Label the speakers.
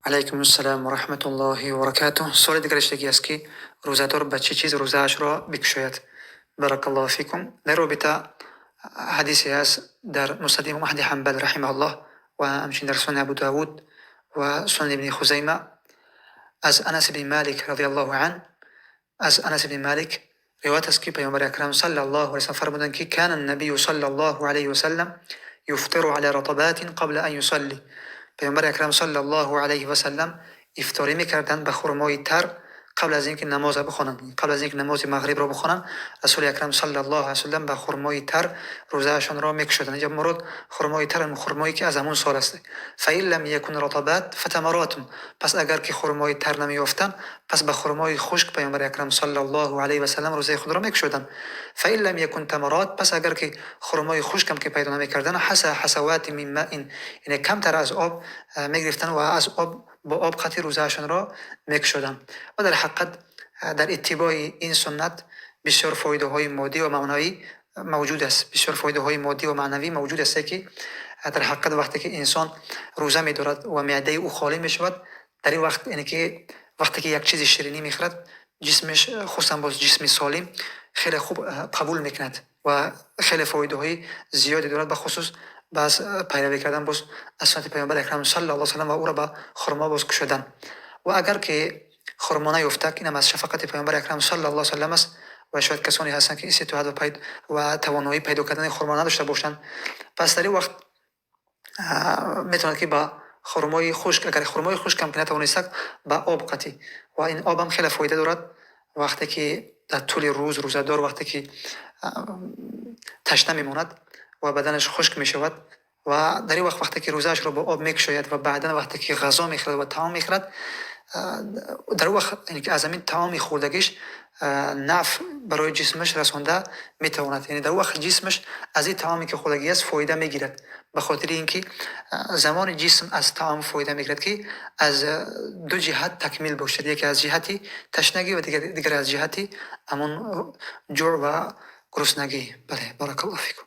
Speaker 1: Алайкум ассалом ва раҳматуллоҳи ва баракатуҳ. Суоли дигараш диги аст, ки рӯзадор ба чӣ чиз рӯзаашро бикушояд? Баракаллоҳу фикум. Дар робита ҳадисе ҳаст дар Муснади Имом Аҳмади Ҳанбал раҳимаҳуллоҳ ва ҳамчунин дар Сунани Абу Давуд ва Сунани Ибни Хузайма аз Анас ибни Малик радиаллоҳу анҳу, аз Анас ибни Малик ривоят аст, ки Паёмбари Акрам саллаллоҳу алайҳи васаллам фармуданд, ки кана набию саллаллоҳу алайҳи васаллам юфтиру ала ратабатин қабла ан юсалли. Паёмбари Акрам саллаллоҳу алайҳи васаллам ифторӣ мекарданд ба хурмои тар қабл аз ин ки намозро бихонанд, қабл аз ин ки намози мағрибро бихонанд. Расули Акрам саллаллоҳу алайҳи васаллам ба хурмои тар рӯзаашонро мекушоданд. Инҷа мурод хурмои тар хурмое ки аз ҳамон сол аст. Фаин лам якун ратабат фатамаратун. Пас агар ки хурмои тар намеёфтанд, пас ба хурмои хушк Паёмбари Акрам саллаллоҳу алайҳи васаллам рӯзаи худро мекушоданд. Фаин лам якун тамарот, пас агар ки хурмои хушкам ки пайдо намекарданд, ҳаса ҳасавати мин маин, яъне камтар аз об мегирифтанд ва аз об бо об қатъи рӯзаашонро мекушоданд. Ва дар ҳақиқат дар иттибои ин суннат бисёр фоидаҳои моддӣ ва маънавӣ мавҷуд аст, бисёр фоидаҳои моддӣ ва маънавӣ мавҷуд аст, ки дар ҳақиқат вақте ки инсон рӯза медорад ва меъдаи ӯ холӣ мешавад, дар ин вақт, яъне ки вақте ки як чизи ширинӣ мехӯрад, ҷисмеш, хусусан боз ҷисми солим, хеле хуб қабул мекунад ва хеле фоидаҳои зиёде дорад, бахусус баъз пайравӣ кардан боз аз суннати Паёмбари Акрам саллаллоҳу алайҳи васаллам ва ӯро ба хурмо боз кушодан. Ва агар ки хурмо наёфта, инам аз шафқати Паёмбари Акрам саллаллоҳу алайҳи васаллам аст ва шояд касоне ҳастанд, ки иститоат ва тавоноӣ пайдо кардани хурмо надошта бошанд, пас дар ин вақт метавонад, ки ба хурмои хушк, агар хурмои хушкам ки натавонистад, ба об қатӣ. Ва ин об ҳам хеле фоида дорад. Вақте ки дар тӯли рӯз рӯзадор вақте ки ташна мемонад ва баданаш хушк мешавад ва дар ин вақт вақте ки рӯзаашро бо об мекушояд ва баъдан вақте ки ғазо мехӯрад ва таом мехӯрад, дар он вақт яъне ки аз ҳамин таоми хӯрдагиш нафъ барои ҷисмаш расонда метавонад, яъне дар он вақт ҷисмаш аз ин таоме ки хӯрдагӣ аст фоида мегирад, ба хотири ин ки замони ҷисм аз таом фоида мегирад, ки аз ду ҷиҳат такмил бошад: яке аз ҷиҳати ташнагӣ ва дигар аз ҷиҳати ҳамон ҷӯъ ва гуруснагӣ. Бале, баракаллоҳу фикум.